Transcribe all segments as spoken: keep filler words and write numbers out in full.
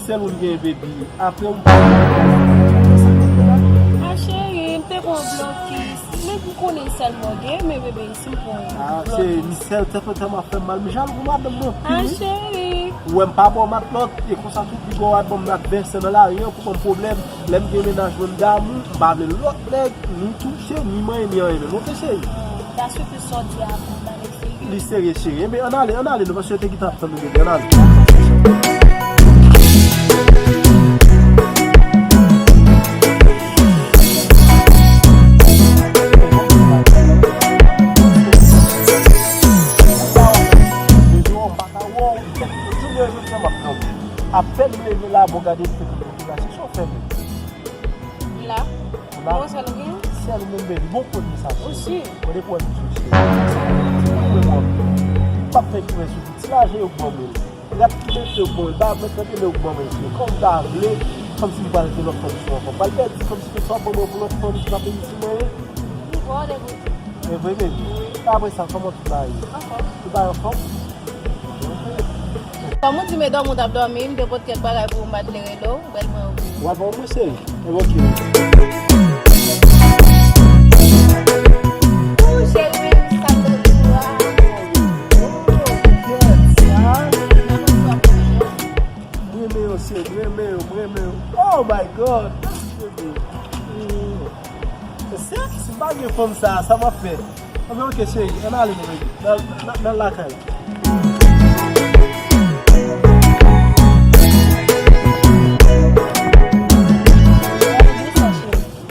Sèl ou m gen, baby. Apre ou m pa. Ah, cheri, m te pran blokis. Men m konnen sèl mwen gen, men bebe, si m pran blokis. Ah, cheri, m sèl tèt mwen tèlman fè m mal. M jalou pou madanm mwen. Ah, cheri. Ou wè m pa ba w matlòt, e konsa tou, piga w al ban m advèsè nan lari an pou ban m pwoblèm. Lè m gen mennaj mwen, m damou, m pa vle lòt nèg, ni touche, ni manyen, ni anyen menm. Oke, cheri? Hmm, ta sipriz sa w di a, bon, ba nèg serye. Li serye, cheri. Enben, ann ale, ann ale, nou, paske yo te gentan ap tann nou, bebe, ann ale. Apèn m leve la, bon, gade, m fè tout moun la, se sa w fè menm. M la. Ou la? Bon, sèl ou gen? Sèl ou menm, baby. Bon, kote sa, cheri. Ou si? Mwen depi wè m sou cheri. Mwen, mwen. M p ap fè ki mwen sou ti lajan yo k ban mwen. Gad ki mete yo k ban mwen. Ba, mwen tande yo k ban mwen, cheri. Kòm m ta vle, kòmsi m pral gen lòt fanm sou ankò. M pral pèdi fanm si se swa ban mwen pou lòt fanm, si pa pèdi si mwen ye. M vwa degoute. E vre, baby? Wi. Apre sa, kòman tout bagay ye? Anfòm. Tout bagay anfòm? Kòm ou di medòm ou t ap dòmi, m te pote kèk bagay pou ou, m pa t vle rele w, bèl mwen oubli. W ap ban mwen, cheri? E oke. Ou cheri, sa m te di w a. Oh, kèt sa. M renmen yo, cheri, m renmen yo, m renmen yo. Oh my God! Bebe. Mm. Se, si m pa gen fanm sa, sa m ap fè? Anben, oke, cheri, ann ale, non, baby. Nan, nan, nan lakay la.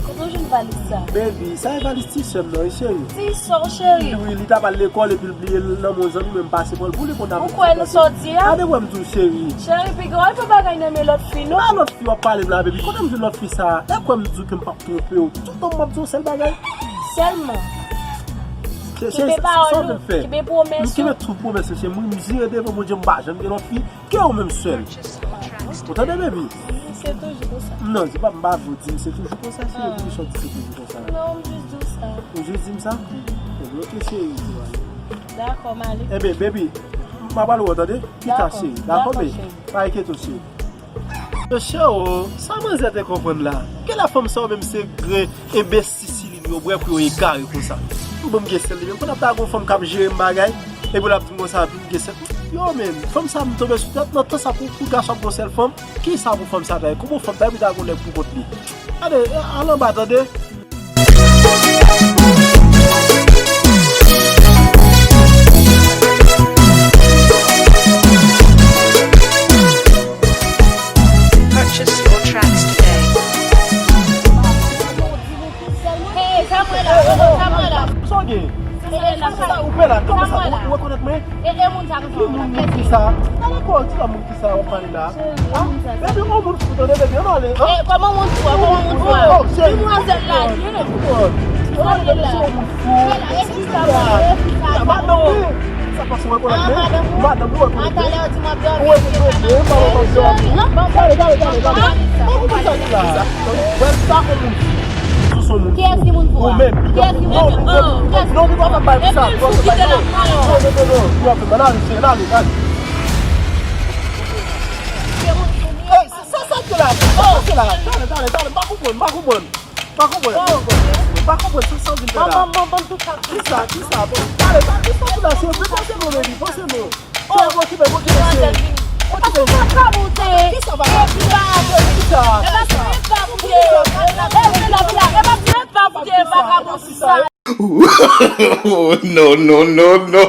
Kote w jwenn valiz sa? Baby, sa e valiz ti sè m nan, wi, cheri. Ti sè w, cheri? Wi, wi, li t ap al lekòl epi l bliye l nan men yon zanmi, men m pase pran l pou li konn ap. Ou kwè nou sòti a? Gade wè m di w, cheri. Cheri, piga w al fè bagay nan men lòt fi, non? Ki lòt fi w ap pale m la, baby? Kote m jwenn lòt fi sa a? E kwè m di w ke m p ap twonpe w. Tout tan m ap di w sèl bagay. Sèlman. Kenbe pawòl ou, kenbe pwomès ou. M kenbe tout pwomès yo, cheri. Mwen, m jire devan Bondye, m pa janm gen lòt fi ke ou menm sèl. Ou tande, baby? Se toujou konsa. Non, se pa, m pa vle w di m se toujou konsa, cheri. Poukisa w di se toujou konsa? Non, m jis di w sa. Ou jis di m sa? Ebyen, oke, cheri. Dakò, m ale. Ebyen, baby, m ap pale w, tande? Pita, cheri. Dakò, baby? Pa enkyete w, cheri. Mesye o, sa manzè te konprann la? Genlè fanm sa yo menm se grenn enbesil li yo bwè pou yo egare konsa. Bon, m gen sèl li menm. Kounye a ta gon fanm k ap jere m bagay, epi l ap di m konsa, epi m gen sèl. Yo, men, fanm sa m tonbe sou tèt, nan tan sa pou, pou gason ap gon sèl fanm, kisa pou fanm sa ta ye? Kòman fanm ta ye pou ta gon nèg pou kont li? Gade, al anba, tande. Purchase your tracks today. Hey, sa mwen la, sa mwen la. Sa w gen? Sa ou fè la? Kòman sa? Ou rekonèt mwen? E, e moun sa konsa. Ki moun, moun ki sa? Gade kò, ti la moun ki sa w ap pale la? A? Baby, on moun fou, tande, baby, ann ale, an? E, kòman moun fou a? Kòman moun fou a? Oh, cheri. Demwazèl la ye. Demwazèl la. Madanm ou? Sa pase, w rekonèt mwen? Madanm ou, w rekonèt mwen? Ou rekonèt mwen? Ou pa rekonèt mwen? Gade, gade, gade, gade. Ou konn sa ki la? Wè sa, on moun fou. Sou son moun. Kiyès ki moun fou a? Ou menm. Kiyès ki moun fou? Non, non, non, nou pa ka bay pou sa. Non, non, non, non, non, nou ap fè mal, ale, ale, ale. Ey, sa, sa, sa ki la? Sa, sa ki la? Tale, tale, tale, m pa konprann, m pa konprann. M pa konprann. M pa konprann sa, sa w vin fè la. Ban, ban, ban, ban tout sa. Kisa, kisa? Bon, tale, tale, sa ki la? Se, se, se, non, baby, panse non. Cheri, okipe, okipe, cheri. Okipe, cheri. Kisa w fè? Kisa? Kisa? Kisa? Oh, no, no, no, no.